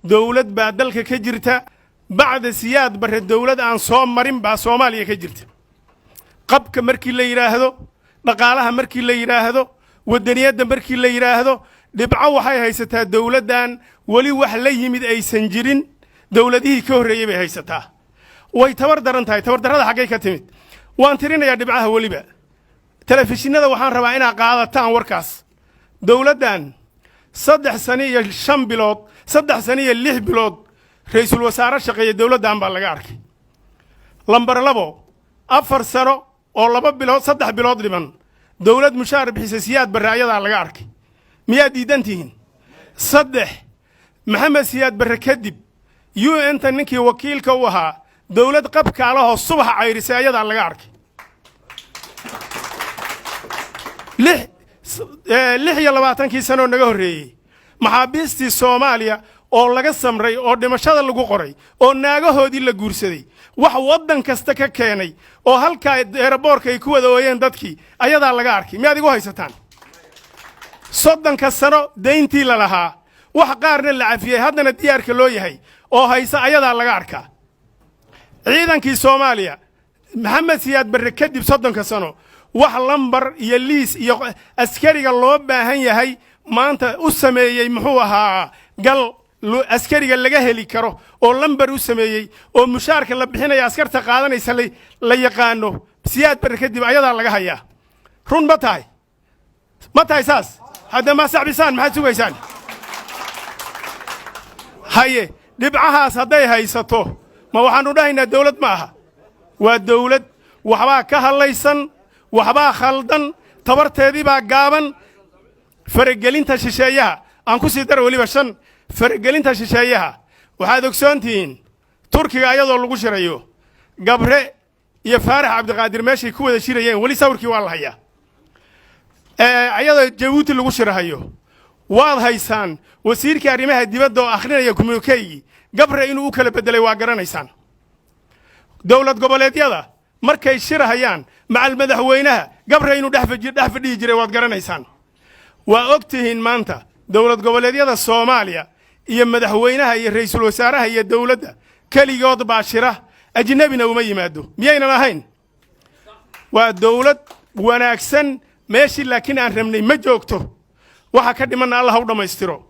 Dowlad baa dalka ka jirta. Bacda Siyaad Barre dowlad aan soo marin baa Soomaaliya ka jirta. Qabka markii la yidhaahdo, dhaqaalaha markii la yidhaahdo, waddaniyadda markii la yidhaahdo, dhibco waxay haysataa dowladdan weli wax la yimid aysan jirin. Dowladihii ka horreeyey bay haysataa. Way tabar daran tahay. Tabardarrada xaggay ka timid? Waan tirinayaa dhibcaha. Weliba telefishinada waxaan rabaa inaad qaadataan warkaas. Dowladdan 3 sano iyo 5 bilood, 3 sano iyo 6 bilood ra'iisul wasaare shaqeeya dowladdan baa laga arkay. Lambar 2, 4 sano oo 2 bilood, 3 bilood dhiman dowlad mushaar bixisa Siyaad Barre ayadaa laga arkay. Miyaad diidan tihiin? 3, Maxamed Siyaad Barre kadib UN-ta ninkii wakiilka u ahaa dowlad qabkaalahoo subax cayrisay ayadaa laga arkay. 26-kii sanoo naga horreeyey, maxaabiistii Soomaaliya oo laga samray oo dhimashada lagu qoray oo naagahoodii la guursaday, wax waddan kasta ka keenay oo halkaa airport-ka ay ku wada ooyeen dadkii, ayadaa laga arkay. Miyaad igu haysataan? 30-ka sano dayntii la lahaa, wax qaarna la cafiyey, haddana diyaarka loo yahay oo haysa, ayadaa laga arkaa. Ciidankii Soomaaliya Maxamed Siyaad Barre kadib 30-ka sano wax lambar iyo liis iyo askariga loo baahan yahay maanta u sameeyey, muxuu ahaa, gal askariga laga heli karo oo lambar u sameeyey oo mushaarka la bixinaya askarta qaadanaysa la yaqaano, Siyaad Barre kadib ayadaa laga hayaa. Run ma tahay? Ma tahay saas? Hadda ma sacbisaan? Maxaad sugaysaan? Haye, dhibcahaas hadday haysato, ma waxaannu dhahaynaa dawlad ma aha? Waa dawlad. Waxbaa ka hadlaysan, waxbaa khaldan, tabarteedii baa gaaban. Faragelinta shisheeyaha aan ku sii dara weliba 5. Faragelinta shisheeyaha, waxaad ogsoon tihiin Turkiga ayadoo lagu shirayo, Gabre iyo Faarax Cabdiqaadir meeshay ku wada shirayeen, weli sawirkii waa la hayaa. Ayadoo Jabuuti lagu shirahayo waad haysaan. Wasiirkii arrimaha dibadda oo akhrinaya communiqué-gii Gabre inuu u kala beddelay waa garanaysaan. Dowlad goboleedyada markay shirahayaan, macal madaxweynaha Gabre inuu dhex fadhihi jiray waad garanaysaan. Waa og tihiin maanta dowlad goboleedyada Soomaaliya iyo madaxweynaha iyo ra'iisul wasaaraha iyo dowladda keligood baa shira, ajnebina uma yimaado. Miyaynan ahayn? Waa dowlad wanaagsan. Meeshii laakiin aan rabnay ma joogto. Waxa ka dhimanna Allah u dhammaystiro.